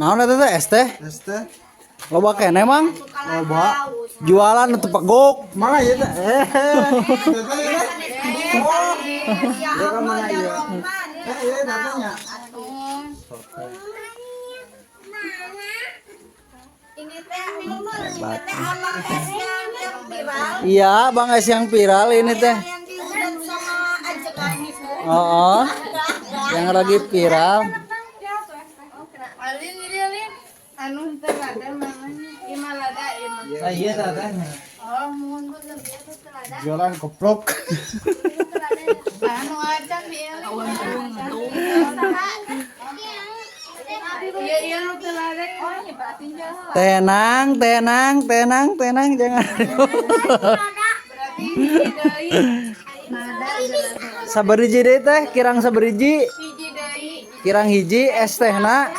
Naon eta teh, es teh? Es teh. Loba keneh, Mang? Loba. Jualan atau pegok? Mana ya teh? Eh. Teteh ya. Oh. Ya Ya kan Allah, mana ya iya. Rohman. Eh, iya tetehnya. Ini teh ini teh abang es yang viral. Iya, Bang Es yang viral ini teh. Yang dihujat sama ajengan itu. Oh, yang lagi viral. Alin ini Alin. Anu teh lada namanya. Ima lada ima. Ah, iya tetehnya. Oh, mohon bener dia teh lada. Jualan koplok. Anu acan di Alin. Iya iya nu teh lada. Oh, nya berarti jalan. Tenang, tenang, tenang, tenang, jangan. Berarti hiji deui. Nada Sabariji deui teh, kirang sabariji, hiji deui. Kirang hiji es tehna.